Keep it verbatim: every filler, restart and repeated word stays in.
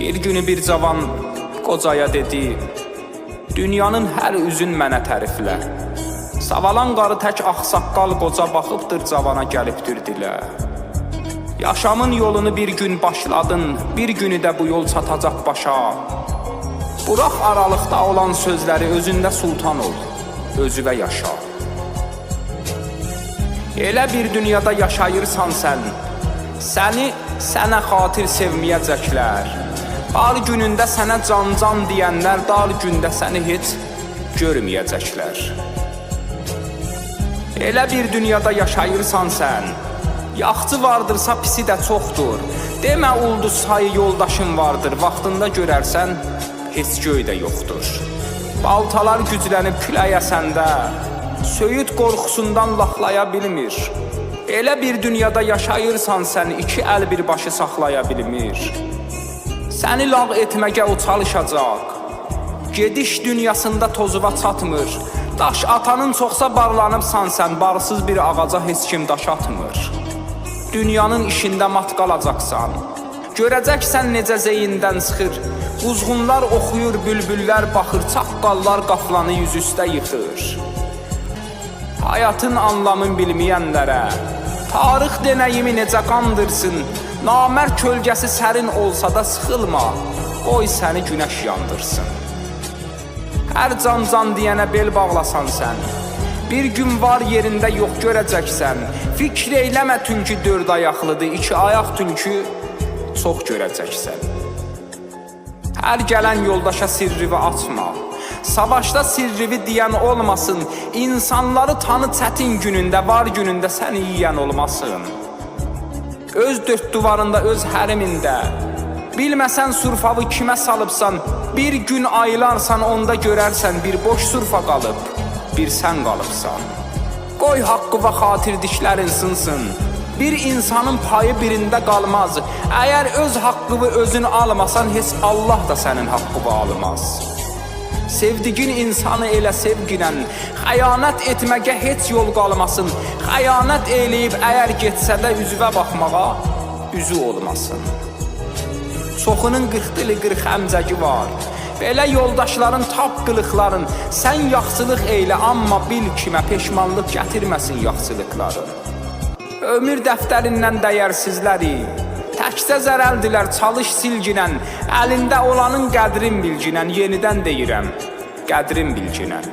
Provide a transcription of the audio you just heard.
بیر گونو بیر جاوان قوجایا دئدی: «دونیانین هر اوزون منه تعریفله.» ساوالان قاری تک آغ‌ساققال قوجا باخیبدیر جاوانا، گلیبدیر دیله: «یاشامین یولونو بیر گون باشلادین، بیر گونو ده بو یول چاتاجاق باشا. بوراخ آرالیقدا اولان سؤزلری، اؤزونده سلطان اول، اؤزووه یاشا.» ائله بیر دونیادا یاشاییرسان سن، سنی سنه خاطر سئومه‌یه‌جکلر. بار گونونده سنه جان جان دئینلر، دار گونده سنی هئچ گؤرمه‌یه‌جکلر. ائله بیر دونیادا یاشاییرسان سن، یاخچی واردیرسا، پیسی ده چوخدور. دئمه اولدوز سایی یولداشین واردیر، واختیندا گؤررسن، هئچ گؤی ده یوخدور. بالتالار گوجلنیب کولک اسنده، سؤیود قورخوسوندان لاخلایا بیلمیر. ائله بیر دونیادا یاشاییرسان سن، ایکی ال بیر باشی ساخلایا بیلمیر. سنی لاغ ائتمه‌یه او چالیشاجاق، گئدیش دونیاسیندا توزووا چاتمیر. داش آتانین چوخسا بارلانیبسان سن، بارسیز بیر آغاجا هئچ کیم داش آتمیر. دونیانین ایشینده مات قالاجاقسان. گؤره‌جکسن نئجه زئییندن چیخیر. قوزغونلار اوخویور، بولبوللر باخیر، چاققاللار قافلانی اوزاوسته ییخیر. حیاتین آنلامین بیلمه‌ینلره تاریخ دئنه‌ییمی نئجه قاندیرسین؟ نامرد کؤلگه‌سی سرین اولسا دا سیخیلما، قوی سنی گونش یاندیرسین. هر جان جان دئینه بئل باغلاسان سن، بیر گون وار یئرینده یوخ گؤره‌جکسن. فیکر ائیله‌مه تولکو دؤرد آیاقلیدیر، ایکی آیاق تولکو چوخ گؤره‌جکسن. هر گلن یولداشا سیرّیوی آچما، ساواشدا سیرّیوی دئین اولماسین. اینسانلاری تانی، چتین گونونده، وار گونونده سنی یئین اولماسین. اؤز دؤرد دیواریندا، اؤز حریمینده، بیلمه‌سن سورفاوی کیمه سالیبسان، بیر گون آییلارسان، اوندا گؤررسن بیر بوش سورفا قالیب، بیر سن قالیبسان. قوی حاققیوا خاطر دیشلرین سینسین. بیر اینسانین پایی بیرینده قالماز. اگر اؤز حاققیوی اؤزون آلماسان، هئچ الله دا سنین حاققیوی آلماز. سئودیگین اینسانی ائله سئوگینن، خیانت ائتمه‌یه هئچ یول قالماسین. خیانت ائله‌ییب اگر گئتسه ده، اوزووه باخماغا اوزو اولماسین. چوخونون قیرخ دیلی، قیرخ امجگی وار. بئله یولداشلارین تاپ قیلیقلارین. سن یاخشیلیق ائیله، آمما بیل کیمه، پشمانلیق گتیرمه‌سین یاخشیلیقلارین. عؤمور دفتریندن دَیَرسیزلری تکجه زرلدیلر، چالیش سیلگینن. الینده اولانین قدرین بیلگینن، یئنیدن دئییرم، قدرین بیلگینن.